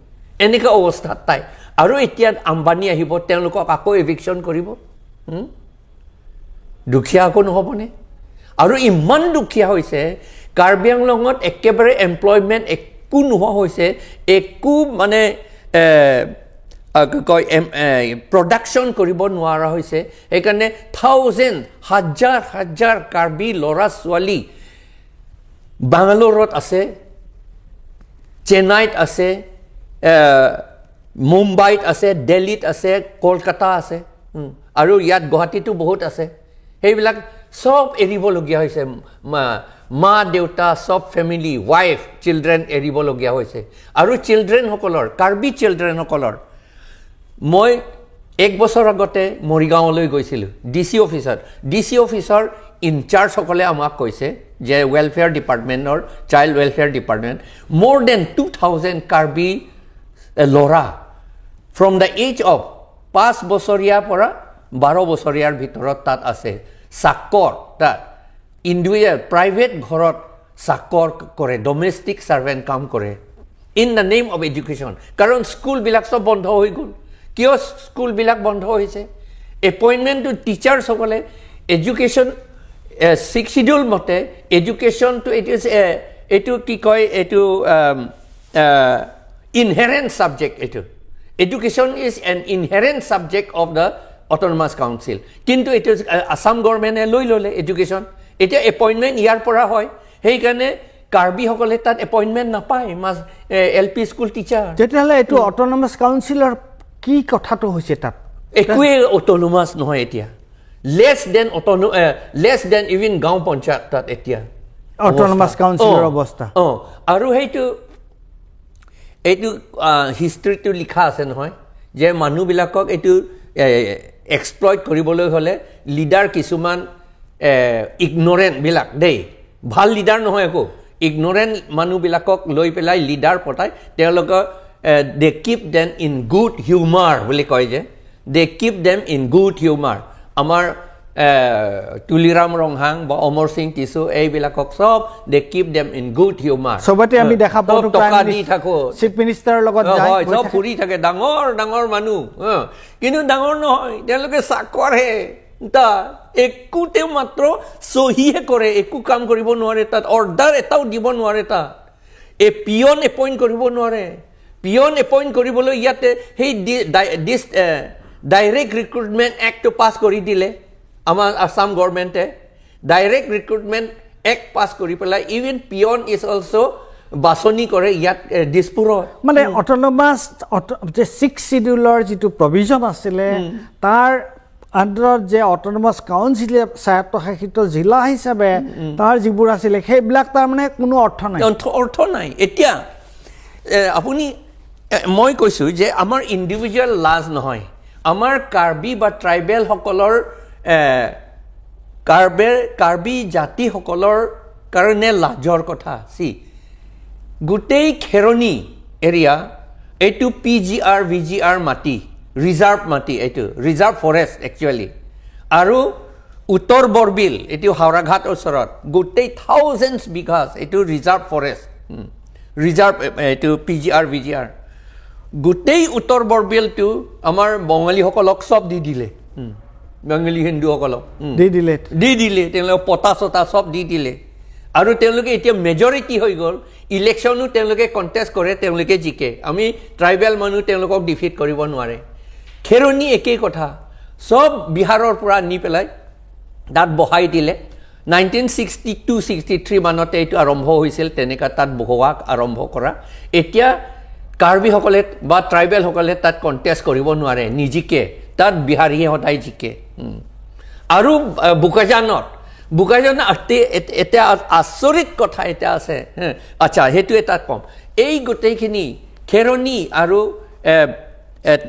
S2: এনেকুৱা অৱস্থাত তাই। আৰু এতিয়া আম্বানী আহিব, তেওঁলোকক আকৌ এভিকশ্যন কৰিব। দুখীয়া আকৌ নহ'বনে? আৰু ইমান দুখীয়া হৈছে কাৰ্বি আংলঙত, একেবাৰে এমপ্লয়মেণ্ট একো নোহোৱা হৈছে, একো মানে কয় প্ৰডাকশ্যন কৰিব নোৱাৰা হৈছে। সেইকাৰণে থাউজেণ্ড হাজাৰ হাজাৰ কাৰ্বি ল'ৰা ছোৱালী বাংগালোৰত আছে, চেন্নাইত আছে, মুম্বাইত আছে, দিল্লীত আছে, কলকাতা আছে, আৰু ইয়াত গুৱাহাটীতো বহুত আছে। সেইবিলাক চব এৰিবলগীয়া হৈছে, মা দেউতা চব ফেমিলি, ৱাইফ, চিলড্ৰেন এৰিবলগীয়া হৈছে। আৰু চিলড্ৰেনসকলৰ, কাৰ্বি চিলড্ৰেনসকলৰ, মই এক বছৰ আগতে মৰিগাঁৱলৈ গৈছিলোঁ ডি চি অফিচত। ডি চি অফিচৰ ইনচাৰ্জসকলে আমাক কৈছে যে ৱেলফেয়াৰ ডিপাৰ্টমেণ্টৰ, child welfare department, more than 2000 Karbi ল'ৰা ফ্ৰম the age of 5 বছৰীয়াৰ পৰা 12 বছৰীয়াৰ ভিতৰত তাত আছে। চাকৰ তাত ইণ্ডিভিজুৱেল প্ৰাইভেট ঘৰত চাকৰ কৰে, ডমেষ্টিক ছাৰ্ভেণ্ট কাম কৰে in the name of education. কাৰণ স্কুলবিলাক চব বন্ধ হৈ গ'ল। কিয় স্কুলবিলাক বন্ধ হৈছে? এপইণ্টমেণ্টটো টিচাৰ্ছসকলে এডুকেশ্যন ছিক্স চিডিউল মতে এডুকেশ্যনটো এইটো কি কয়, এইটো ইনহেৰেণ্ট ছাবজেক্ট। এইটো education is an inherent subject of the autonomous council. কিন্তু এইটো আছাম গভৰ্ণমেণ্টে লৈ ল'লে এডুকেশ্যন। এতিয়া এপইণ্টমেণ্ট ইয়াৰ পৰা হয়, সেইকাৰণে কাৰ্বিসকলে তাত এপইণ্টমেণ্ট নাপায়, মাছ এল পি স্কুল টিচাৰ।
S1: তেতিয়াহ'লে এইটো অট'নমাছ কাউন্সিলৰ কি কথাটো হৈছে তাত?
S2: একোৱেই অট'নমাছ নহয় এতিয়া, লেছ দেন ইভিন গাঁও পঞ্চায়ত তাত এতিয়া
S1: অট'নমাছ কাউন্সিলৰ অৱস্থা।
S2: অঁ, আৰু সেইটো এইটো হিষ্ট্ৰীটো লিখা আছে নহয় যে মানুহবিলাকক এইটো এক্সপ্লইট কৰিবলৈ হ'লে লিডাৰ কিছুমান ইগনৰেণ্টবিলাক দেই, ভাল লিডাৰ নহয় একো, ইগনৰেণ্ট মানুহবিলাকক লৈ পেলাই লিডাৰ পতাই তেওঁলোকৰ they keep them in good humour বুলি কয় যে, they keep them in good humour. আমাৰ তুলিৰাম ৰংহাং বা অমৰ সিং টিচু এইবিলাকক চব they keep them in good humour.
S1: চবতে আমি দেখা পাওঁ
S2: টকা দি থাকোঁ,
S1: চিফ মিনিষ্টাৰৰ লগত
S2: হয়, চব ফুৰি থাকে, ডাঙৰ ডাঙৰ মানুহ, কিন্তু ডাঙৰ নহয়, তেওঁলোকে চাকৰহে। তাত একোতে মাত্ৰ চহীহে কৰে, একো কাম কৰিব নোৱাৰে, তাত অৰ্ডাৰ এটাও দিব নোৱাৰে, তাত এই পিয়ন এপইণ্ট কৰিব নোৱাৰে। পিয়ন এপইণ্ট কৰিবলৈ ইয়াতে সেই ডাইৰেক্ট ৰিক্ৰুটমেণ্ট এক্টটো পাছ কৰি দিলে আমাৰ আছাম গভৰ্ণমেণ্টে। ডাইৰেক্ট ৰিক্ৰুটমেণ্ট এক্ট পাছ কৰি পেলাই ইভেন পিয়ন is also বাছনি কৰে ইয়াত দিছপুৰত।
S1: মানে অট'নমাছ যে ছিক্স চিডিউলৰ যিটো প্ৰভিজন আছিলে তাৰ আণ্ডাৰত যে অট'নমাছ কাউন্সিলে স্বায়ত্তশাসিত জিলা হিচাপে তাৰ যিবোৰ আছিলে সেইবিলাক তাৰমানে কোনো অৰ্থ নাই,
S2: অৰ্থ নাই। এতিয়া আপুনি মই কৈছোঁ যে আমাৰ ইণ্ডিভিজুৱেল লাজ নহয়, আমাৰ কাৰ্বি বা ট্ৰাইবেলসকলৰ কাৰ্বি জাতিসকলৰ কাৰণে লাজৰ কথা। চি গোটেই খেৰণি এৰিয়া এইটো P G R V G R মাটি, ৰিজাৰ্ভ মাটি, এইটো ৰিজাৰ্ভ ফৰেষ্ট একচুৱেলি। আৰু উত্তৰ বৰবিল এইটো হাওৰাঘাট ওচৰত গোটেই থাউজেণ্ডছ বিঘাছ এইটো ৰিজাৰ্ভ ফৰেষ্ট, ৰিজাৰ্ভ এইটো P G R V G R. গোটেই উত্তৰ বৰবিলটো আমাৰ বঙালীসকলক চব দি দিলে, বেংগলী হিন্দুসকলক দি দিলে, তেওঁলোকে পতা চতা চব দি দিলে। আৰু তেওঁলোকে এতিয়া মেজৰিটি হৈ গ'ল, ইলেকশ্যনো তেওঁলোকে কণ্টেষ্ট কৰে, তেওঁলোকে জিকে, আমি ট্ৰাইবেল মানুহ তেওঁলোকক ডিফিট কৰিব নোৱাৰে। খেৰণি একেই কথা, চব বিহাৰৰ পৰা আনি পেলাই তাত বহাই দিলে। 1962-63 মানতে এইটো আৰম্ভ হৈছিল, তেনেকুৱা তাত বহোৱা আৰম্ভ কৰা। এতিয়া কাৰ্বিসকলে বা ট্ৰাইবেলসকলে তাত কণ্টেষ্ট কৰিব নোৱাৰে, নিজিকে, তাত বিহাৰীয়ে সদায় জিকে। আৰু বোকাজানত, বোকাজান এতিয়া আচৰিত কথা এতিয়া আছে, আচ্ছা সেইটো এটা ক'ম। এই গোটেইখিনি খেৰণি আৰু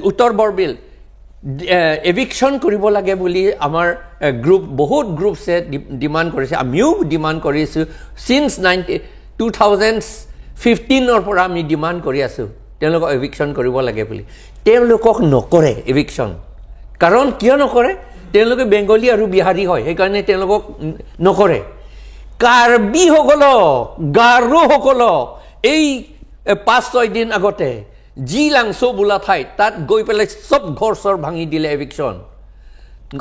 S2: উত্তৰ বৰবিল এভিকশ্যন কৰিব লাগে বুলি আমাৰ গ্ৰুপ, বহুত গ্ৰুপছে ডিমাণ্ড কৰিছে, আমিও ডিমাণ্ড কৰিছোঁ। চিন্স 2015 পৰা আমি ডিমাণ্ড কৰি আছোঁ তেওঁলোকক এভিকশ্যন কৰিব লাগে বুলি। তেওঁলোকক নকৰে এভিকশ্যন। কাৰণ কিয় নকৰে? তেওঁলোকে বেংগলী আৰু বিহাৰী হয়, সেইকাৰণে তেওঁলোকক নকৰে। কাৰ্বিসকলক, গাৰোসকলক এই 5-6 দিন আগতে যি লাংচো বোলা ঠাইত তাত গৈ পেলাই চব ঘৰ চৰ ভাঙি দিলে, এভিকশ্যন।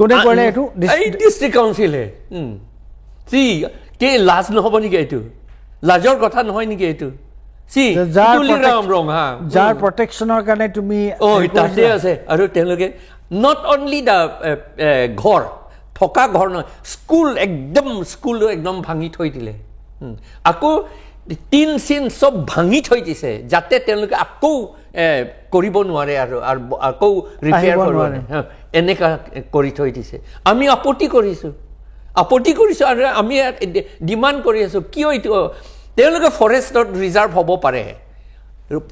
S1: কোনে কৰিলে এইটো?
S2: এই ডিষ্ট্ৰিক্ট কাউন্সিলে। কি লাজ নহ'ব নেকি এইটো? লাজৰ কথা নহয় নেকি এইটো?
S1: যাৰ প্ৰটেকশ্যনৰ কাৰণে তুমি
S2: তাতে আছে। আৰু তেওঁলোকে not only the ঘৰ, থকা ঘৰ নহয়, স্কুল একদম, স্কুলো একদম ভাঙি থৈ দিলে। আকৌ টিন চিন চব ভাঙি থৈ দিছে, যাতে তেওঁলোকে আকৌ কৰিব নোৱাৰে আৰু আকৌ ৰিপেয়াৰ কৰিব নোৱাৰে, এনেকুৱা কৰি থৈ দিছে। আমি আপত্তি কৰিছোঁ, আপত্তি কৰিছোঁ আৰু আমি ডিমাণ্ড কৰি আছোঁ। কিয় এইটো? তেওঁলোকে ফৰেষ্টত ৰিজাৰ্ভ হ'ব পাৰে,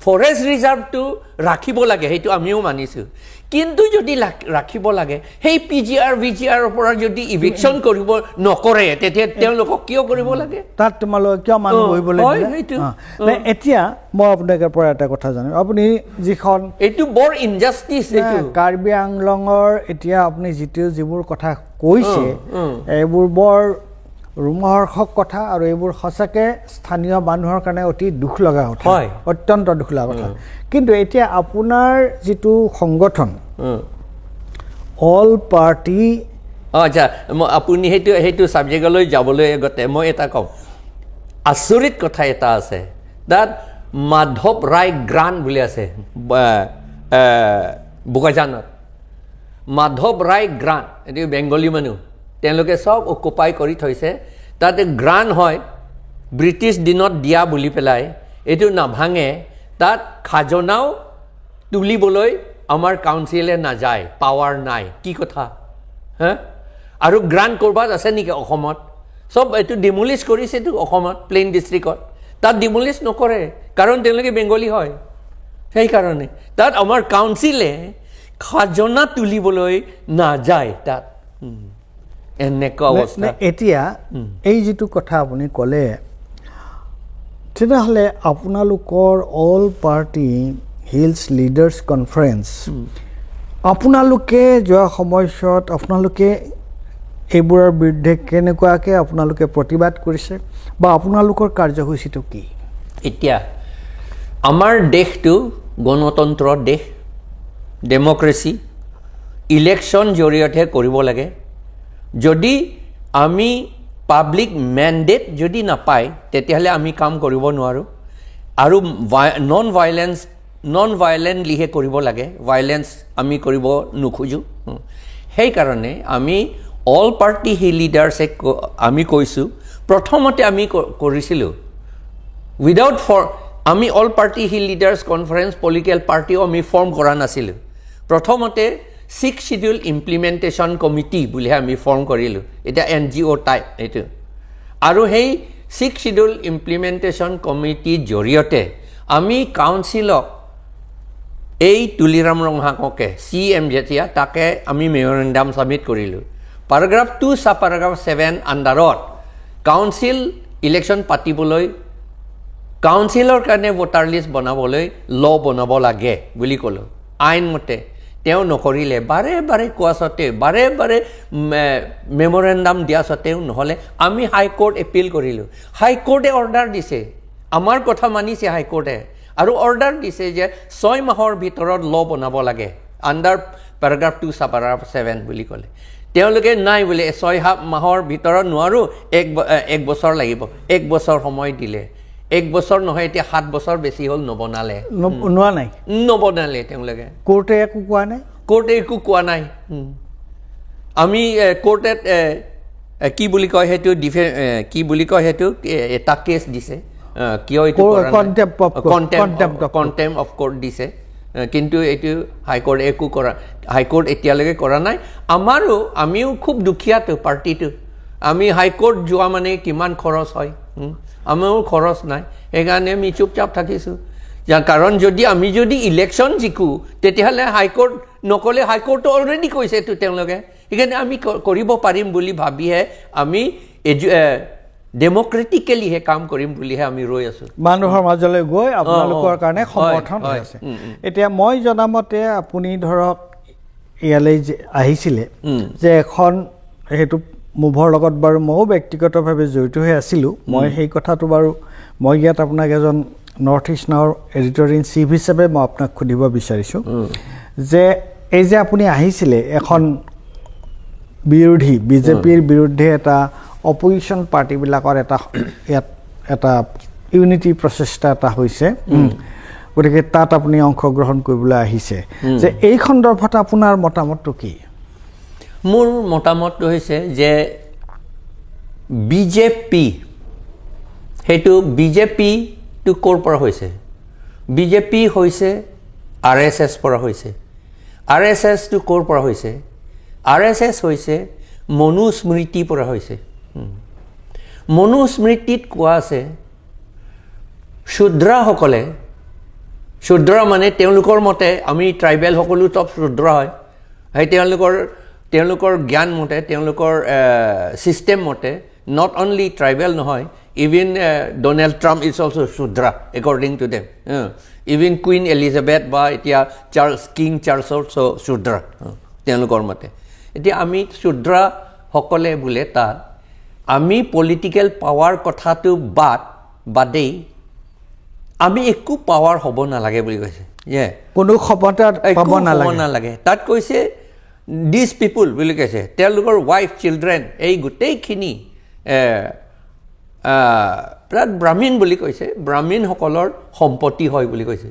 S2: ফৰেষ্ট ৰিজাৰ্ভটো ৰাখিব লাগে, সেইটো আমিও মানিছোঁ। কিন্তু যদি ৰাখিব লাগে, সেই P G R V G আৰৰ পৰা যদি ইভিকশ্যন কৰিব নকৰে, তেতিয়া তেওঁলোকক কিয় কৰিব লাগে?
S1: তাত তোমালোকে কিয় মানুহ বহিবলৈ? এতিয়া মই আপোনালোকৰ পৰা এটা কথা জানো, আপুনি যিখন
S2: এইটো বৰ ইনজাষ্টিছ, এইটো
S1: কাৰ্বি আংলঙৰ এতিয়া আপুনি যিটো যিবোৰ কথা কৈছে, এইবোৰ বৰ ৰোমহৰ্ষক কথা আৰু এইবোৰ সঁচাকৈ স্থানীয় মানুহৰ কাৰণে অতি দুখ লগা কথা, অত্যন্ত দুখ লগা কথা। কিন্তু এতিয়া আপোনাৰ যিটো সংগঠন অল পাৰ্টি,
S2: আচ্ছা আপুনি সেইটো ছাবজেক্টলৈ যাবলৈ আগতে মই এটা কওঁ, আচৰিত কথা এটা আছে। তাত মাধৱ ৰায় গ্ৰাণ্ট বুলি আছে বোকাজানত। মাধৱ ৰায় গ্ৰাণ্ট, এইটো বেংগলী মানুহ, তেওঁলোকে চব অকুপাই কৰি থৈছে। তাতে গ্ৰাণ্ট হয় ব্ৰিটিছ দিনত দিয়া বুলি পেলাই, এইটো নাভাঙে। তাত খাজনাও তুলিবলৈ আমাৰ কাউন্সিলে নাযায়, পাৱাৰ নাই। কি কথা হা? আৰু গ্ৰাণ্ট ক'ৰবাত আছে নেকি অসমত? চব এইটো ডিমলিছ কৰিছেতো অসমত, প্লেইন ডিষ্ট্ৰিক্টত। তাত ডিমলিছ নকৰে, কাৰণ তেওঁলোকে বেংগলী হয়। সেইকাৰণে তাত আমাৰ কাউন্সিলে খাজনা তুলিবলৈ নাযায় তাত। এনেকুৱা অৱস্থা।
S1: এতিয়া এই যিটো কথা আপুনি ক'লে, তেতিয়াহ'লে আপোনালোকৰ all party hills leaders conference, আপোনালোকে যোৱা সময়ছোৱাত আপোনালোকে এইবোৰৰ বিৰুদ্ধে কেনেকুৱাকৈ আপোনালোকে প্ৰতিবাদ কৰিছে বা আপোনালোকৰ কাৰ্যসূচীটো কি?
S2: এতিয়া আমাৰ দেশটো গণতন্ত্ৰ দেশ, ডেম'ক্ৰেচি, ইলেকশ্যন জৰিয়তেহে কৰিব লাগে। যদি আমি পাব্লিক মেণ্ডেট যদি নাপায়, তেতিয়াহ'লে আমি কাম কৰিব নোৱাৰোঁ। আৰু নন ভায়লেণ্টলিহে কৰিব লাগে, ভায়লেঞ্চ আমি কৰিব নোখোজোঁ। সেইকাৰণে আমি অল পাৰ্টি হিল লিডাৰ্ছে আমি কৈছোঁ, প্ৰথমতে আমি কৰিছিলোঁ উইদাউট ফৰ, আমি all party hill leaders conference political পাৰ্টিও আমি ফৰ্ম কৰা নাছিলোঁ। প্ৰথমতে 6 শ্বিডিউল ইমপ্লিমেণ্টেশ্যন কমিটি বুলিহে আমি ফৰ্ম কৰিলোঁ, এতিয়া এন জি অ' টাইপ এইটো। আৰু সেই 6 শ্বিডিউল ইমপ্লিমেণ্টেশ্যন কমিটিৰ জৰিয়তে আমি কাউন্সিলক এই তুলিৰাম ৰংহাঙকে চি এম যেতিয়া, তাকে আমি মেমৰেণ্ডাম ছাবমিট কৰিলোঁ। পেৰাগ্ৰাফ 2 ছাব পেৰাগ্ৰাফ 7 আণ্ডাৰত কাউন্সিল ইলেকশ্যন পাতিবলৈ, কাউন্সিলৰ কাৰণে ভোটাৰ লিষ্ট বনাবলৈ ল' বনাব লাগে বুলি ক'লোঁ আইনমতে। তেওঁ নকৰিলে, বাৰে বাৰে কোৱা স্বত্তেও, বাৰে বাৰে মেমৰেণ্ডাম দিয়া স্বত্তেও নহ'লে আমি হাইকোৰ্ট এপিল কৰিলোঁ। হাইকোৰ্টে অৰ্ডাৰ দিছে, আমাৰ কথা মানিছে হাইকোৰ্টে, আৰু অৰ্ডাৰ দিছে যে 6 মাহৰ ভিতৰত ল' বনাব লাগে আণ্ডাৰ পেৰাগ্ৰাফ 2 ছাব পেৰাগ্ৰাফ 7 বুলি ক'লে। তেওঁলোকে নাই বোলে 6-7 মাহৰ ভিতৰত নোৱাৰোঁ, এক বছৰ লাগিব। 1 বছৰ সময় দিলে, 1 বছৰ নহয় এতিয়া 7 বছৰ বেছি হ'ল, নবনালে।
S1: নোৱা নাই,
S2: নবনালে তেওঁলোকে।
S1: কোৰ্টে একো কোৱা নাই,
S2: কোৰ্টে একো কোৱা নাই। আমি কোৰ্টে কি বুলি কয় সেইটো কি বুলি কয় সেইটো এটা কেছ দিছে, কিয় এইটো কণ্টেম্প অফ কোৰ্ট দিছে, কিন্তু এইটো হাইকোৰ্ট একো কৰা, হাইকোৰ্ট এতিয়ালৈকে কৰা নাই। আমাৰো, আমিও খুব দুখীয়াটো পাৰ্টিটো, আমি হাইকোৰ্ট যোৱা মানে কিমান খৰচ হয়, আমাৰো খৰচ নাই, সেইকাৰণে আমি চুপচাপ থাকিছোঁ। কাৰণ যদি আমি যদি ইলেকশ্যন জিকোঁ তেতিয়াহ'লে হাইকোৰ্ট নক'লে, হাইকোৰ্টটো অলৰেডি কৈছে এইটো তেওঁলোকে, সেইকাৰণে আমি কৰিব পাৰিম বুলি ভাবিহে আমি ডেম'ক্ৰেটিকেলিহে কাম কৰিম বুলিহে আমি ৰৈ আছোঁ।
S1: মানুহৰ মাজলৈ গৈ আপোনালোকৰ কাৰণে সমৰ্থন হৈ আছে। এতিয়া মই জনামতে আপুনি ধৰক ইয়ালৈ যে আহিছিলে যে এখন সেইটো মুভৰ লগত বাৰু ময়ো ব্যক্তিগতভাৱে জড়িত হৈ আছিলোঁ। মই সেই কথাটো বাৰু মই ইয়াত আপোনাক এজন নৰ্থ ইষ্ট নাওৰ এডিটৰ ইন চিফ হিচাপে মই আপোনাক সুধিব বিচাৰিছোঁ যে এই যে আপুনি আহিছিলে এখন বিৰোধী বিজেপিৰ বিৰুদ্ধে এটা অপজিশ্যন পাৰ্টিবিলাকৰ এটা ইয়াত এটা ইউনিটি প্ৰচেষ্টা এটা হৈছে, গতিকে তাত আপুনি অংশগ্ৰহণ কৰিবলৈ আহিছে, যে এই সন্দৰ্ভত আপোনাৰ মতামতটো কি?
S2: মোৰ মতামতটো হৈছে যে বিজেপি, সেইটো বিজেপিটো ক'ৰ পৰা হৈছে? বিজেপি হৈছে আৰ এছ এছ পৰা হৈছে। আৰ এছ এছটো ক'ৰ পৰা হৈছে? আৰ এছ এছ হৈছে মনুস্মৃতিৰ পৰা হৈছে। মনুস্মৃতিত কোৱা আছে শূদ্ৰসকলে, শূদ্ৰ মানে তেওঁলোকৰ মতে আমি ট্ৰাইবেল সকলো চব শূদ্ৰ হয়, সেই তেওঁলোকৰ জ্ঞান মতে, তেওঁলোকৰ ছিষ্টেম মতে not only tribal নহয়, even Donald Trump is also Shudra according to them, even Queen Elizabeth বা এতিয়া চাৰ্লছ, কিং চাৰ্লছ অলছ' শূদ্ৰ তেওঁলোকৰ মতে। এতিয়া আমি শূদ্ৰসকলে বোলে তাত আমি পলিটিকেল পাৱাৰ কথাটো বাদেই আমি একো পাৱাৰ হ'ব নালাগে বুলি কৈছে, যে
S1: কোনো ক্ষমতা পাব
S2: নালাগে। তাত কৈছে দিছ পিপুল বুলি কৈছে, তেওঁলোকৰ ৱাইফ চিলড্ৰেন এই গোটেইখিনি তাত ব্ৰাহ্মীণ বুলি কৈছে, ব্ৰাহ্মীণসকলৰ সম্পত্তি হয় বুলি কৈছে,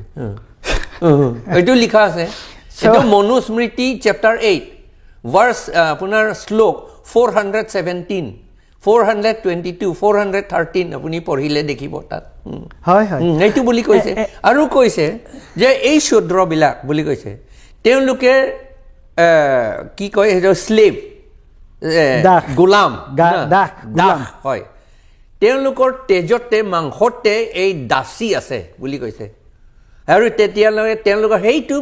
S2: এইটো লিখা আছে। এইটো মনুস্মৃতি চেপ্টাৰ 8 ভাৰ্চ আপোনাৰ শ্লোক 417, 422, 413 আপুনি পঢ়িলে দেখিব তাত।
S1: হয় হয়,
S2: এইটো বুলি কৈছে। আৰু কৈছে যে এই শূদ্ৰবিলাক বুলি কৈছে, তেওঁলোকে কি কয় সেইটো শ্লেভ, গোলাম, দাস হয়, তেওঁলোকৰ তেজতে মাংসতে এই দাসী আছে বুলি কৈছে। আৰু তেতিয়ালৈকে তেওঁলোকৰ সেইটো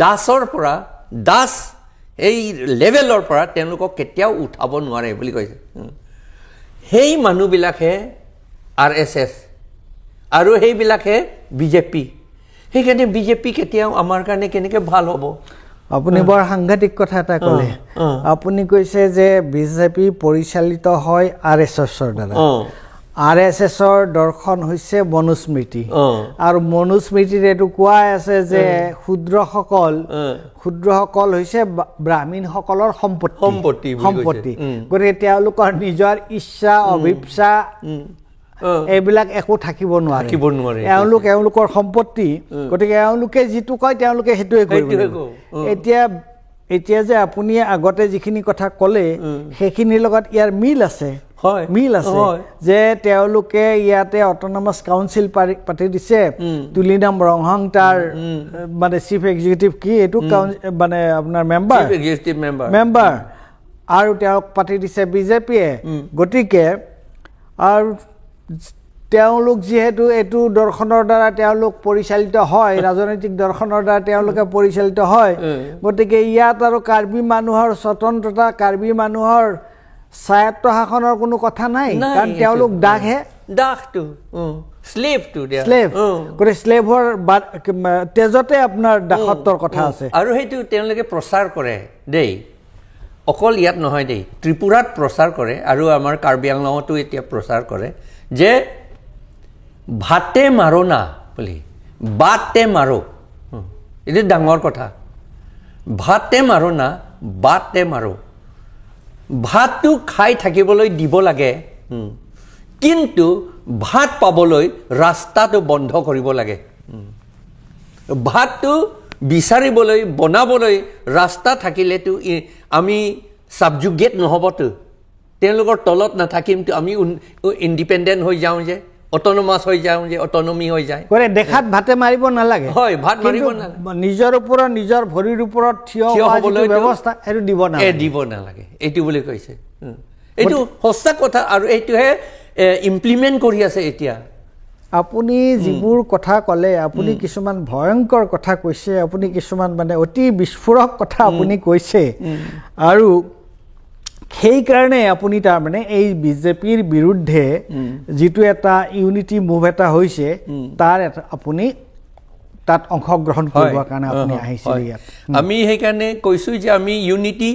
S2: দাসৰ পৰা, দাস এই লেভেলৰ পৰা তেওঁলোকক কেতিয়াও উঠাব নোৱাৰে বুলি কৈছে। সেই মানুহবিলাকহে আৰ এছ এছ আৰু সেইবিলাকহে বিজেপি। সেইকাৰণে বিজেপি কেতিয়াও আমাৰ কাৰণে কেনেকৈ ভাল হ'ব?
S1: আপুনি বৰ সাংঘাতিক কথা এটা ক'লে। আপুনি কৈছে যে বিজেপি পৰিচালিত হয় আৰ এছ এছৰ দ্বাৰা। আৰ এছ এছৰ দৰ্শন হৈছে মনুস্মৃতি, আৰু মনুস্মৃতিত এইটো কোৱাই আছে যে শূদ্ৰসকল হৈছে ব্ৰাহ্মীণসকলৰ সম্পত্তি, সম্পত্তি। গতিকে তেওঁলোকৰ নিজৰ ইচ্ছা অভিপ্সা এইবিলাক একো থাকিব নোৱাৰে, এওঁলোক এওঁলোকৰ সম্পত্তি। গতিকে এওঁলোকে যিটো কয় তেওঁলোকে সেইটোৱে কৰিব। এতিয়া এতিয়া যে আপুনি আগতে যিখিনি কথা ক'লে সেইখিনিৰ লগত ইয়াৰ মিল আছে, মিল আছে যে তেওঁলোকে ইয়াতে অট'নমাছ কাউন্সিল পাতি দিছে, তুলিনাম ৰংহাং তাৰ মানে চিফ এক্সিকিউটিভ কি এইটো মানে আপোনাৰ মেম্বাৰ, মেম্বাৰ, আৰু তেওঁক পাতি দিছে বিজেপিয়ে। গতিকে আৰু তেওঁলোক যিহেতু এইটো দৰ্শনৰ দ্বাৰা তেওঁলোক পৰিচালিত হয়, ৰাজনৈতিক দৰ্শনৰ দ্বাৰা তেওঁলোকে পৰিচালিত হয়, গতিকে ইয়াত আৰু কাৰ্বি মানুহৰ স্বতন্ত্ৰতা, কাৰ্বি মানুহৰ স্বায়ত্ত শাসনৰ কোনো কথা নাই, কাৰণ তেওঁলোক দাসহে,
S2: দাসটো শ্লেভটো,
S1: শ্লেভ। গতিকে শ্লেভৰ তেজতে আপোনাৰ দাসত্বৰ কথা আছে।
S2: আৰু সেইটো তেওঁলোকে প্ৰচাৰ কৰে দেই, অকল ইয়াত নহয় দেই, ত্ৰিপুৰাত প্ৰচাৰ কৰে আৰু আমাৰ কাৰ্বি আংলঙতো এতিয়া প্ৰচাৰ কৰে যে ভাতে মাৰো না বুলি, বাতে মাৰো। এইটো ডাঙৰ কথা, ভাতে মাৰো না বাতে মাৰো। ভাতটো খাই থাকিবলৈ দিব লাগে, কিন্তু ভাত পাবলৈ ৰাস্তাটো বন্ধ কৰিব লাগে। ভাতটো বিচাৰিবলৈ, বনাবলৈ ৰাস্তা থাকিলেতো আমি ছাবজুগেট নহ'বতো, তেওঁলোকৰ তলত নাথাকিমতো, আমি ইণ্ডিপেণ্ডেণ্ট হৈ যাওঁ যে, অট'নমাছ হৈ যাওঁ যে, অট'নমি হৈ যায়।
S1: দেখাত ভাতে মাৰিব নালাগে,
S2: হয়, ভাত মাৰিব নালাগে,
S1: নিজৰ ওপৰত, নিজৰ ভৰিৰ ওপৰত থিয় হ'বলৈ ব্যৱস্থা সেইটো দিব নালাগে,
S2: দিব নালাগে, এইটো বুলি কৈছে। এইটো সঁচা কথা আৰু এইটোহে ইমপ্লিমেণ্ট কৰি আছে এতিয়া।
S1: আপুনি যিবোৰ কথা ক'লে, আপুনি কিছুমান ভয়ংকৰ কথা কৈছে, আপুনি কিছুমান মানে অতি বিস্ফোৰক কথা আপুনি কৈছে, আৰু সেইকাৰণে আপুনি তাৰমানে এই বিজেপিৰ বিৰুদ্ধে যিটো এটা ইউনিটি মুভ এটা হৈছে, তাৰ আপুনি তাত অংশগ্ৰহণ কৰিবৰ কাৰণে আপুনি আহিছিলে ইয়াত।
S2: আমি সেইকাৰণে কৈছোঁ যে আমি unity,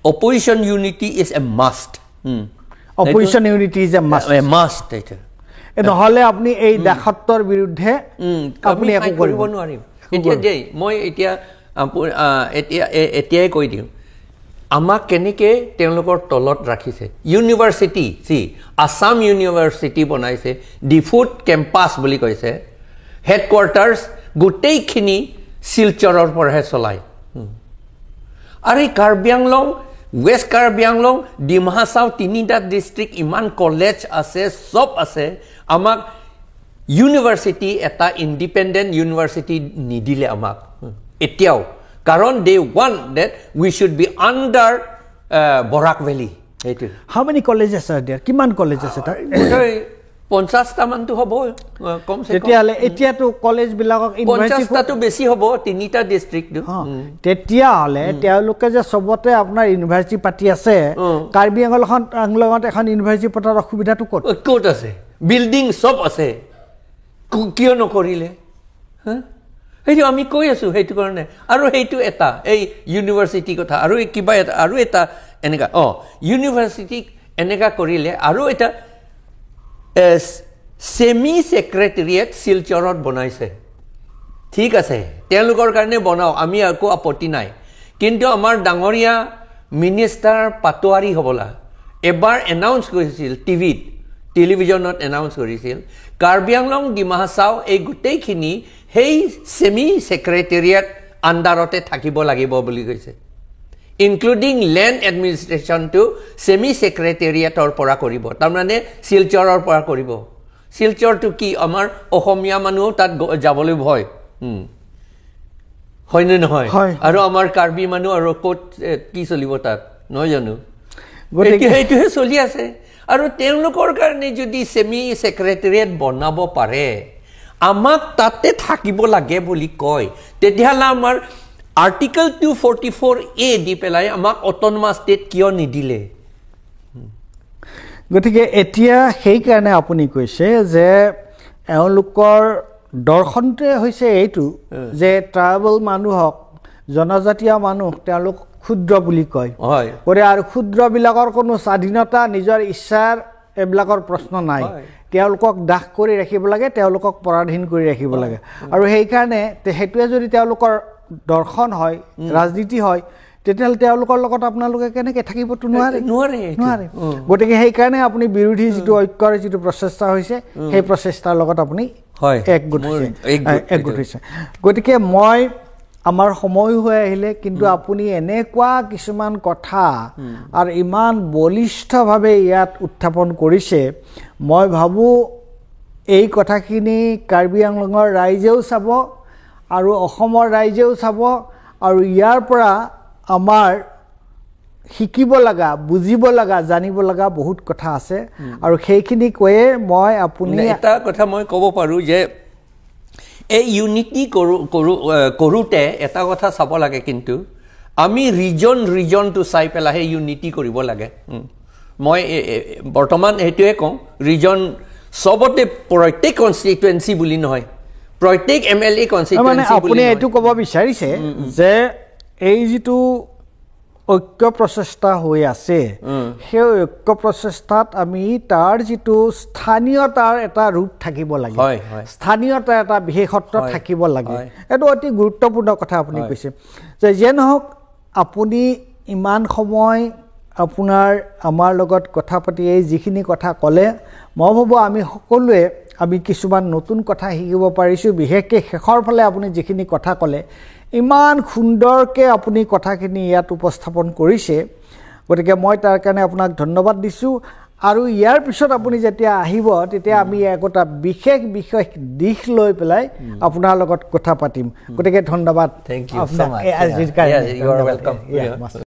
S2: opposition unity is a must.
S1: Opposition unity is a must.
S2: Must. এইটো
S1: নহ'লে আপুনি এই দাসত্বৰ বিৰুদ্ধে আপুনি একো
S2: কৰিব নোৱাৰিম। এতিয়া দেই, মই এতিয়া এতিয়া এতিয়াই কৈ দিওঁ, আমাক কেনেকৈ তেওঁলোকৰ তলত ৰাখিছে। ইউনিভাৰ্চিটি, চি আছাম ইউনিভাৰ্চিটি বনাইছে, ডিফুট কেম্পাছ বুলি কৈছে, হেডকোৱাৰ্টাৰ্ছ গোটেইখিনি শিলচৰৰ পৰাহে চলায়। আৰু এই কাৰ্বি আংলং, ৱেষ্ট কাৰ্বি আংলং, ডিমা হাছাও তিনিটা ডিষ্ট্ৰিক্ট, ইমান কলেজ আছে, চব আছে, আমাক ইউনিভাৰ্চিটি এটা ইণ্ডিপেণ্ডেণ্ট ইউনিভাৰ্চিটি নিদিলে আমাক এতিয়াও, কাৰণ they want that we should be under Barak Valley. সেইটোৱে।
S1: How many colleges are there? কিমান কলেজ আছে তাত?
S2: 50টামানটো হ'ব কম।
S1: তেতিয়াহ'লে এতিয়াতো কলেজবিলাকক
S2: 50টাটো বেছি হ'ব, তিনিটা ডিষ্ট্ৰিক্ট।
S1: তেতিয়াহ'লে তেওঁলোকে যে চবতে আপোনাৰ ইউনিভাৰ্চিটি পাতি আছে, কাৰ্বি আংলঙত এখন ইউনিভাৰ্চিটি পতাৰ অসুবিধাটো ক'ত
S2: ক'ত আছে? বিল্ডিং চব আছে, কিয় নকৰিলে? সেইটো আমি কৈ আছোঁ সেইটো কাৰণে। আৰু সেইটো এটা এই ইউনিভাৰ্চিটি কথা, আৰু কিবা এটা, আৰু এটা এনেকুৱা ইউনিভাৰ্চিটিক এনেকুৱা কৰিলে, আৰু এটা ছেমি ছেক্ৰেটেৰিয়েট শিলচৰত বনাইছে, ঠিক আছে, তেওঁলোকৰ কাৰণে বনাওঁ, আমি একো আপত্তি নাই। কিন্তু আমাৰ ডাঙৰীয়া মিনিষ্টাৰ পাটোৱাৰী হ'বলা এবাৰ এনাউন্স কৰিছিল টিভিত, টেলিভিশ্যনত এনাউন্স কৰিছিল, কাৰ্বি আংলং, ডিমা হাছাও এই গোটেইখিনি সেই ছেমি ছেক্ৰেটেৰিয়েট আণ্ডাৰতে থাকিব লাগিব বুলি কৈছে, ইনক্লুডিং লেণ্ড এডমিনিষ্ট্ৰেশ্যনটো ছেমি ছেক্ৰেটেৰিয়েটৰ পৰা কৰিব, তাৰমানে শিলচৰৰ পৰা কৰিব। শিলচৰটো কি আমাৰ অসমীয়া মানুহ তাত যাবলৈ ভয়, হয়নে নহয়? আৰু আমাৰ কাৰ্বি মানুহ আৰু ক'ত কি চলিব তাত, নহয় জানো? গতিকে সেইটোহে চলি আছে। আৰু তেওঁলোকৰ কাৰণে যদি ছেমি ছেক্ৰেটেৰিয়েট বনাব পাৰে, আমাক তাতে থাকিব লাগে বুলি কয়, তেতিয়াহ'লে আমাৰ আৰ্টিকল 244A দি পেলাই আমাক অট'নমাছ ষ্টেট কিয় নিদিলে?
S1: গতিকে এতিয়া সেইকাৰণে আপুনি কৈছে যে এওঁলোকৰ দৰ্শনটোৱে হৈছে এইটো যে ট্ৰাইবেল মানুহক, জনজাতীয় মানুহ তেওঁলোক ক্ষুদ্ৰ বুলি কয়, গতিকে আৰু ক্ষুদ্ৰবিলাকৰ কোনো স্বাধীনতা, নিজৰ ইচ্ছাৰ এইবিলাকৰ প্ৰশ্ন নাই, তেওঁলোকক দাস কৰি ৰাখিব লাগে, তেওঁলোকক পৰাধীন কৰি ৰাখিব লাগে। আৰু সেইকাৰণে সেইটোৱে যদি তেওঁলোকৰ দৰ্শন হয়, ৰাজনীতি হয়, তেতিয়াহ'লে তেওঁলোকৰ লগত আপোনালোকে কেনেকৈ থাকিবতো নোৱাৰে, নোৱাৰে। গতিকে সেইকাৰণে আপুনি বিৰোধী যিটো ঐক্যৰ যিটো প্ৰচেষ্টা হৈছে, সেই প্ৰচেষ্টাৰ লগত আপুনি একগোট হৈছে। গতিকে মই আমাৰ সময় হৈ আহিলে, কিন্তু আপুনি এনেকুৱা কিছুমান কথা আৰু ইমান বলিষ্ঠভাৱে ইয়াত উত্থাপন কৰিছে, মই ভাবোঁ এই কথাখিনি কাৰ্বি আংলঙৰ ৰাইজেও চাব আৰু অসমৰ ৰাইজেও চাব, আৰু ইয়াৰ পৰা আমাৰ শিকিব লগা, বুজিব লগা, জানিব লগা বহুত কথা আছে। আৰু সেইখিনি কৈয়ে মই আপুনি
S2: এটা কথা মই ক'ব পাৰোঁ যে এই ইউনিটি কৰোঁতে এটা কথা চাব লাগে, কিন্তু আমি ৰিজনটো চাই পেলাই সেই ইউনিটি কৰিব লাগে। মই বৰ্তমান সেইটোৱে কওঁ, ৰিজন চবতে প্ৰত্যেক কনষ্টিটুৱেঞ্চি বুলি নহয়, প্ৰত্যেক MLA constituency.
S1: আপুনি এইটো ক'ব বিচাৰিছে যে এই যিটো ঐক্য প্ৰচেষ্টা হৈ আছে, সেই ঐক্য প্ৰচেষ্টাত আমি তাৰ যিটো স্থানীয়তাৰ এটা ৰূপ থাকিব লাগে, স্থানীয়তাৰ এটা বিশেষত্ব থাকিব লাগে। এইটো অতি গুৰুত্বপূৰ্ণ কথা আপুনি কৈছে। যে যিয়ে নহওক, আপুনি ইমান সময় আপোনাৰ আমাৰ লগত কথা পাতি এই যিখিনি কথা ক'লে, মই ভাবোঁ আমি সকলোৱে আমি কিছুমান নতুন কথা শিকিব পাৰিছোঁ। বিশেষকৈ শেষৰ ফালে আপুনি যিখিনি কথা ক'লে, ইমান সুন্দৰকৈ আপুনি কথাখিনি ইয়াত উপস্থাপন কৰিছে, গতিকে মই তাৰ কাৰণে আপোনাক ধন্যবাদ দিছোঁ। আৰু ইয়াৰ পিছত আপুনি যেতিয়া আহিব, তেতিয়া আমি একোটা বিশেষ বিশেষ দিশ লৈ পেলাই আপোনাৰ লগত কথা পাতিম। গতিকে ধন্যবাদ।
S2: Thank you.